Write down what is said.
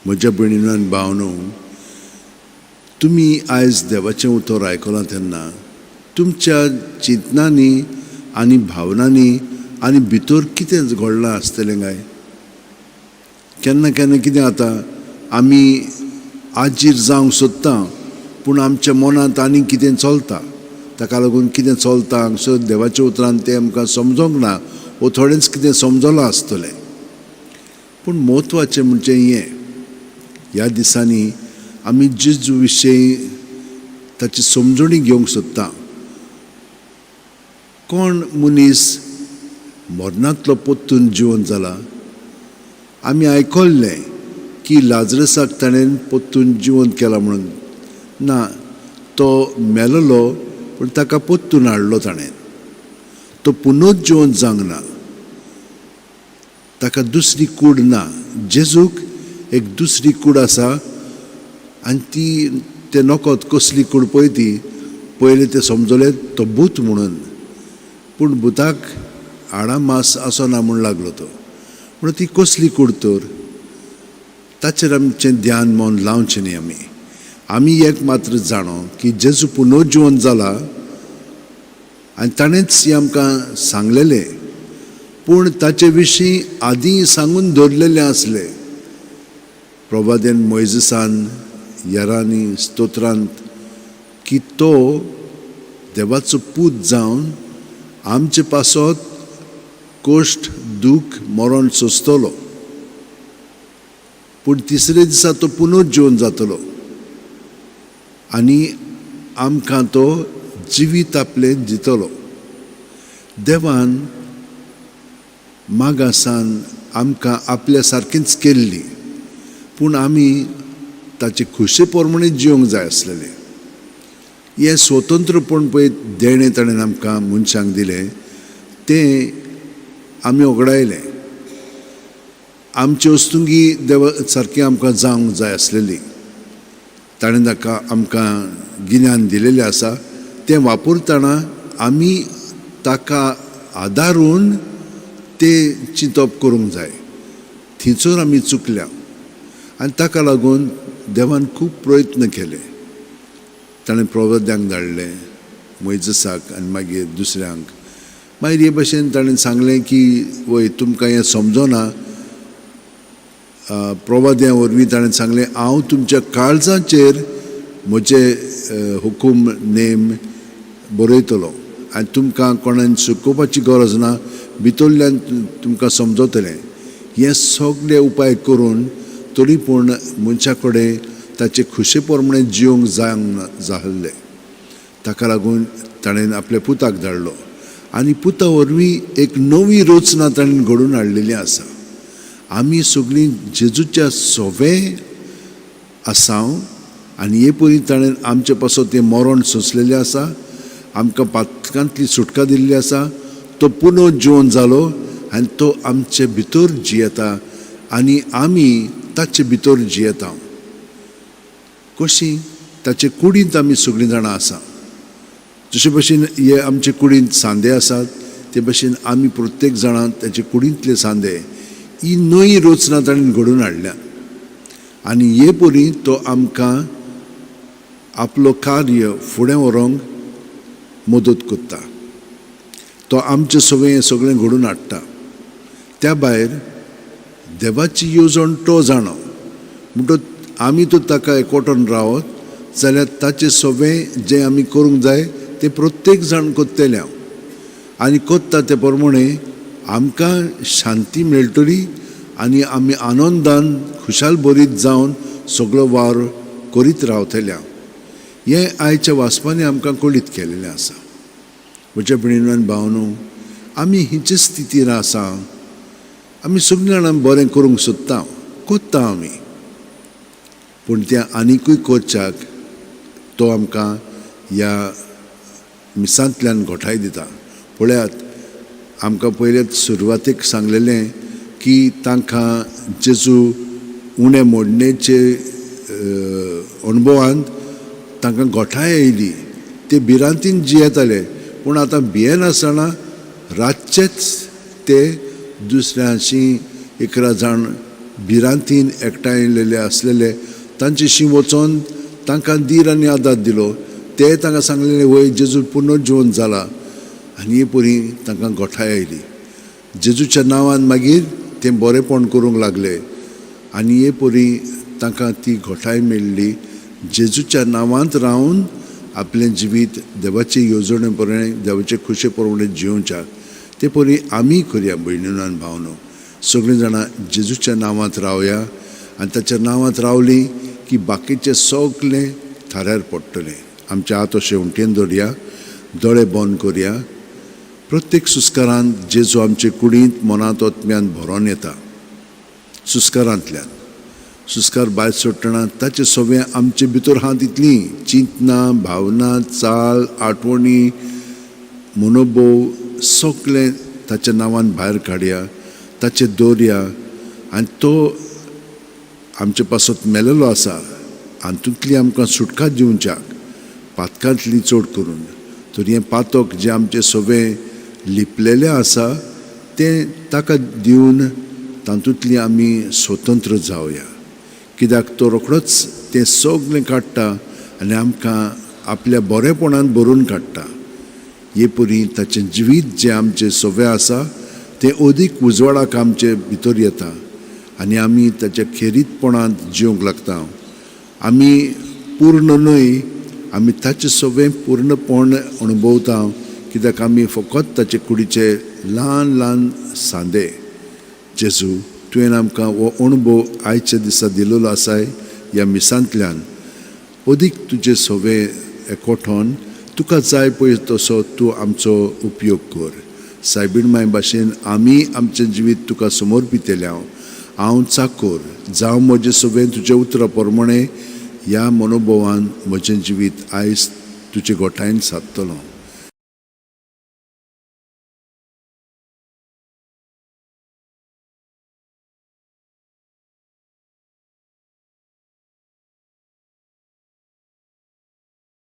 म्हज्या भयणीनो आनी भावनो, तुमी आयज देवाचें उतर आयकलां तेन्ना तुमच्या चिंतनांनी आनी भावनांनी आनी भितर कितें घडलां आसतलें काय? केन्ना केन्ना कितें जाता, आमी आजीर जावंक सोदता पूण आमच्या मनांत आनी कितें चलता. ताका लागून कितें चलता हांगसर देवाच्या उतरान तें आमकां समजोंक ना वो थोडेंच कितें समजलां आसतलें. पूण म्हत्वाचें म्हणजे हें, ह्या दिसांनी आमी जेजू विशयी ताची समजणी घेवंक सोदता. कोण मनीस मरणांतलो परतून जिवन जाला? आमी आयकल्लें की लाजरसाक ताणें परतून जिवन केला म्हणून. ना, तो मेलोलो पूण ताका परतून हाडलो ताणें. तो पुनोच जिवन जावंक ना, ताका दुसरी कूड ना. जेजूक एक दुसरी कूड आसा आनी ती ते नकत कसली कूड पळय ती पयलें ते समजले तो भूत म्हणून, पूण भुताक हाडां मांस आसना म्हूण लागलो तो. म्हणून ती कसली कूड तर ताचेर आमचें ध्यान मन लावचें न्ही. आमी आमी एक मात्र जाणो की जेजू पुनर्जिवन जाला आनी ताणेंच हें आमकां सांगलेलें, पूण ताचे विशीं आदीं सांगून दवरलेलें आसलें. प्रवादेन मोयजसान येरांनी स्तोत्रांत की तो देवाचो पूत जावन आमचे पासत कश्ट दूख मरण सोंसतलो, पूण तिसरे दिसा तो पुनर्जिवन जातलो आनी आमकां तो जिवीत आपलें दितलो. देवान मागासान आमकां आपल्या सारकेंच केल्ली, पूण आमी ताचे खुशे प्रमाणे जिवंक जाय आसलेलें. हें स्वतंत्रपण पळय देणें ताणें आमकां मनशांक दिलें तें आमी ओगडायलें. आमचे वस्तुंगी देवा सारकें आमकां जावंक जाय आसलेली. ताणें ताका आमकां गिन्यान दिलेलें आसा, तें वापरतना आमी ताका आदारून तें चिंतप करूंक जाय. थंयसर आमी चुकल्या आनी ताका लागून देवान खूब प्रयत्न केले. ताणें प्रवद्यांक धाडलें, मोयजसाक आनी मागीर दुसऱ्यांक. मागीर हे भशेन ताणें सांगलें की वय तुमकां हें समजना. प्रवाद्यां वरवीं ताणें सांगलें, हांव तुमच्या काळजाचेर म्हजे हुकूम नेम बरयतलो आनी तुमकां कोणाक शिकोवपाची गरज ना, भितरल्यान तुमकां समजतलें. हे सगळे उपाय करून तरी पूण मनशा कडेन ताचे खुशे प्रमाणे जिवंक जावंक जाल्लें. ताका लागून ताणें आपल्या पुताक धाडलो आनी पुता वरवीं एक नवी रचना ताणें घडोवन हाडलेली आसा. आमी सगळीं जेजूच्या सोवे आसा आनी हे परी ताणें आमचे पासत तें मरण सोंसलेलें आसा, आमकां पातकांतली सुटका दिल्ली आसा. तो पुनर्जिवन जालो आनी तो आमचे भितर जियेता आनी आमी ताचे भितर जियेता. कशी ताचे कुडींत आमी सगळीं जाणां आसा. जशे भशेन हे आमचे कुडींत सांदे आसात ते भशेन आमी प्रत्येक जाणां ताचे कुडींतले सांदे. ही नवी रचना ताणें घडोवन हाडल्या आनी हे परी तो आमकां आपलो कार्य फुडें व्हरूंक मदत करता. तो आमचे सगळें हें सगळें घडोवन हाडटा. त्या भायर देवाची येवजण तो जाणो, म्हणटकच आमी तर ताका एकवटून रावत जाल्यार ताचें सगळें जें आमी करूंक जाय तें प्रत्येक जाण करतले हांव आनी करता ते प्रमाणे आमकां शांती मेळटली आनी आमी आनंदान खुशाल बरीत जावन सगळो वावर करीत रावतले हांव. हें आयच्या वाचपांनी आमकां कळीत केलेलें आसा. म्हज्या भयणीनो आनी भावनो, आमी हिचे स्थितीर आसा. आमी सगळीं जाणां बरें करूंक सोदता, करता आमी, पूण तें आनिकूय करच्याक तो आमकां ह्या मिसांतल्यान घोटाय दिता. पळयात, आमकां पयलेच सुरवातेक सांगलेलें की तांकां जेजू उणें मोडणेचे अणभवांत तांकां घोटाय आयली. ते भिरांतीन जियेताले, पूण आतां भियेनासतना रातचेच ते दुसऱ्यांशी 11 जाण भिरांतीन एकठांयलेले आसलेले तांचेशी वचोन तांकां धीर आनी आदार दिलो. ते तांकां सांगलेले वय जेजू पुनर्जिवन जाला आनी हे परी तांकां गोठाय आयली. जेजूच्या नांवान मागीर तें बरेंपण करूंक लागले आनी हे परी तांकां ती घोटाय मेळ्ळी. जेजूच्या नांवांत रावन आपलें जिवीत देवाचे येवजणे प्रमाणे देवाचे खुशे प्रमाणे जियोवच्याक ते परी आमी करया. भयणीनो आनी भावनो, सगळीं जाणां जेजूच्या नांवांत रावया आनी ताच्या नांवांत रावली की बाकीचें सगलें थाऱ्यार पडटलें. आमचे हात अशें उंटेन दवरया, दोळे बंद करया. प्रत्येक सुस्कारान जेजू आमचे कुडींत मनांत आत्म्यान भरोन येता. सुस्कारांतल्यान सुस्कार भायर सोडटना ताचे सगळें आमचे भितर आहा तितलीं चिंतनां, भावना, चाल, आठवणी, मनोभोव सगळें ताच्या नांवान भायर काडया, ताचें दवरया आनी तो आमचे पासत मेलेलो आसा हातूंतली आमकां सुटका दिवच्याक पातकांतली चड करून तर हें पातक जें आमचें सगळें लिपलेलें आसा तें ताका दिवन तातूंतली आमी स्वतंत्र जावया. कित्याक तो रोखडोच तें सगळें काडटा आनी आमकां आपल्या बरेपणान भरून काडटा. हे परी ताचें जिवीत जें आमचें सगळें आसा तें अदीक उजवाडाक आमचे भितर येता आनी आमी ताच्या खेरीतपणांत जिवंक लागता. आमी पूर्ण न्हय, आमी ताचें सगळें पूर्णपण अणभवता कित्याक आमी फकत ताचे कुडीचे ल्हान ल्हान सांदे. जेजू, तुवें आमकां हो अणभव आयच्या दिसा दिलेलो आसाय. ह्या मिसांतल्यान अदीक तुजें सगळें एकवठोन तुका जाय पळय तसो तूं आमचो उपयोग कर. सायबीण माय भाशेन आमी आमचें जिवीत तुका समर्पितले. हांव चाकोर जावं म्हजें सगळें तुज्या उतरा प्रमाणे. ह्या मनोभवान म्हजें जिवीत आयज तुजे गोठायेन सादतलो.